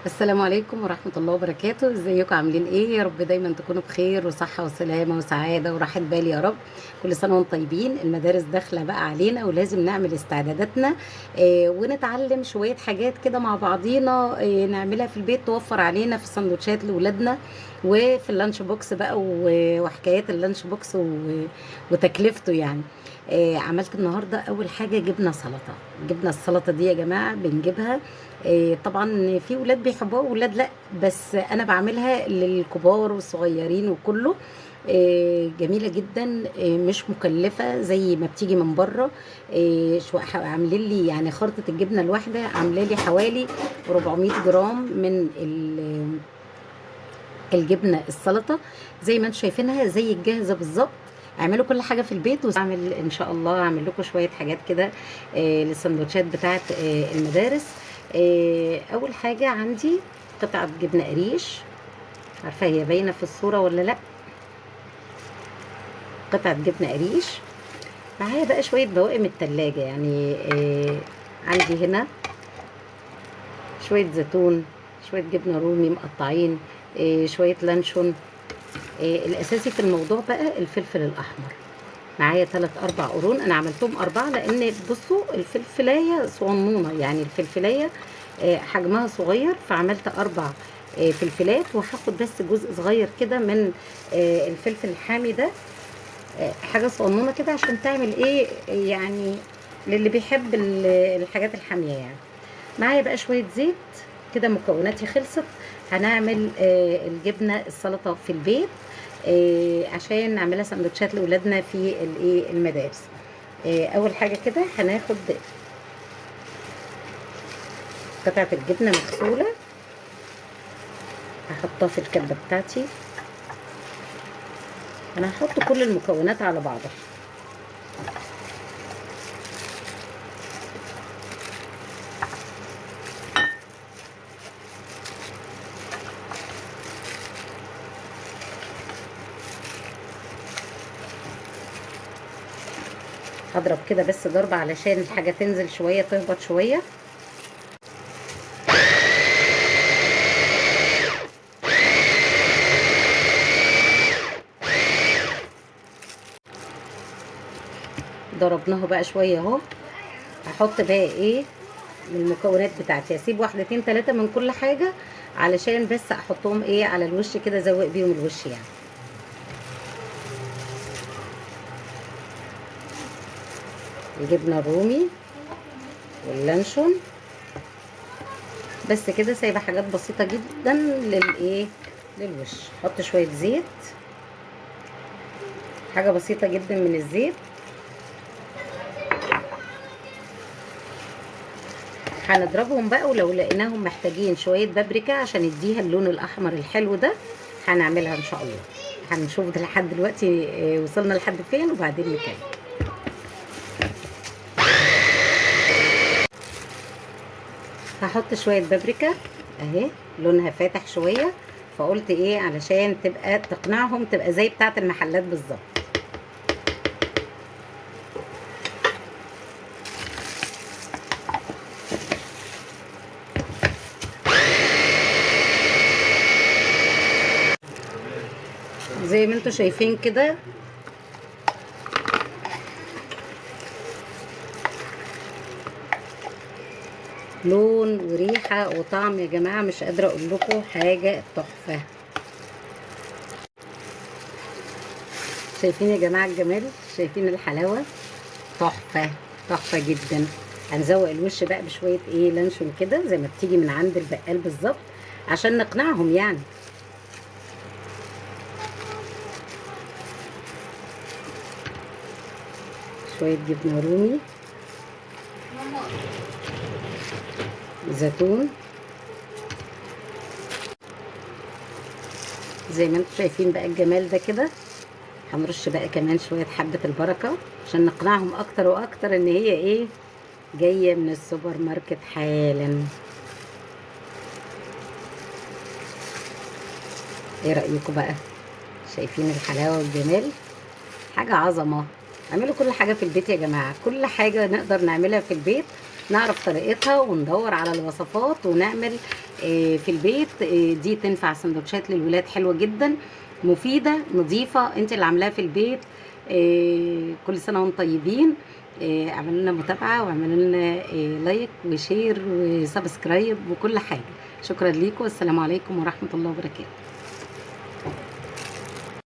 السلام عليكم ورحمة الله وبركاته. ازيكم عاملين ايه؟ يا رب دايما تكونوا بخير وصحة وسلامة وسعادة وراحة بال يا رب. كل سنة وانتم طيبين. المدارس داخلة بقى علينا ولازم نعمل استعداداتنا، ونتعلم شوية حاجات كده مع بعضينا، نعملها في البيت توفر علينا في السندوتشات لولادنا وفي ال lunch box بقى وحكايات ال lunch box وتكلفته يعني. عملت النهارده اول حاجة جبنه سلطة. جبنه السلطة دي يا جماعة بنجيبها، طبعا في ولاد بيحبوها وولاد لا، بس انا بعملها للكبار والصغيرين وكله. جميلة جدا، مش مكلفة زي ما بتيجي من بره. عاملين لي يعني خرطه الجبنة الواحدة عامله لي حوالي 400 جرام من الجبنة السلطة، زي ما انتم شايفينها زي الجاهزة بالظبط. اعملوا كل حاجة في البيت، واعمل ان شاء الله اعمل لكم شوية حاجات كده، للسندوتشات بتاعه، المدارس. اول حاجة عندي قطعه جبنه قريش، عارفه هي باينة في الصورة ولا لا؟ قطعه جبنه قريش. معايا بقى شوية بواقي من التلاجة، عندي هنا شوية زيتون، شوية جبنه رومي مقطعين، شوية لانشون. الاساسي في الموضوع بقى الفلفل الاحمر. معايا 3-4 قرون، انا عملتهم 4 لان بصوا الفلفلايه صغنونه، يعني الفلفلايه، حجمها صغير، فعملت 4، فلفلات، وهاخد بس جزء صغير كده من، الفلفل الحامي ده، حاجة صغنونه كده عشان تعمل ايه يعني للي بيحب الحاجات الحامية يعني. معايا بقى شوية زيت كده، مكوناتي خلصت. هنعمل، الجبنة السلطة في البيت، عشان نعملها سندوتشات لاولادنا في المدارس. اول حاجة كده هناخد قطعه الجبنة مغسوله، هحطها في الكبه بتاعتي. انا هحط كل المكونات على بعضها. هضرب كده بس ضربة علشان الحاجة تنزل شوية، تهبط شوية. ضربناها بقى شوية اهو. هحط بقى ايه من المكونات بتاعتي، هسيب 1 2 3 من كل حاجة علشان بس احطهم ايه على الوش كده، ازوق بيهم الوش يعني. الجبنة الرومي واللانشون بس كده، سايبة حاجات بسيطة جدا للوش. حط شوية زيت، حاجة بسيطة جدا من الزيت. هنضربهم بقى، ولو لقيناهم محتاجين شوية بابريكا عشان يديها اللون الأحمر الحلو ده هنعملها إن شاء الله. هنشوف ده لحد دلوقتي، وصلنا لحد فين وبعدين نكمل. هحط شوية بابريكا اهي، لونها فاتح شوية، فقلت ايه علشان تبقى تقنعهم تبقى زي بتاعة المحلات بالظبط. زي ما انتوا شايفين كده لون وريحة وطعم يا جماعة مش قادرة اقول لكم، حاجة تحفة. شايفين يا جماعة الجمال، شايفين الحلاوة، تحفة تحفة جدا. هنزوق الوش بقى بشوية لانشون كده زي ما بتيجي من عند البقال بالظبط عشان نقنعهم يعني. شوية جبنة رومي، زيتون، زي ما انتم شايفين بقى الجمال ده كده. هنرش بقى كمان شوية حبة البركة عشان نقنعهم اكتر واكتر ان هي جاية من السوبر ماركت حالا. ايه رأيكم بقى؟ شايفين الحلاوة والجمال؟ حاجة عظمة. اعملوا كل حاجة في البيت يا جماعة، كل حاجة نقدر نعملها في البيت. نعرف طريقتها وندور على الوصفات ونعمل في البيت. دي تنفع سندوتشات للولاد، حلوة جدا، مفيدة، نظيفة، انت اللي عاملاها في البيت. كل سنة وانتم طيبين. اعملوا لنا متابعه واعملوا لنا like و share و subscribe وكل حاجة. شكرا ليكم، والسلام عليكم ورحمة الله وبركاته.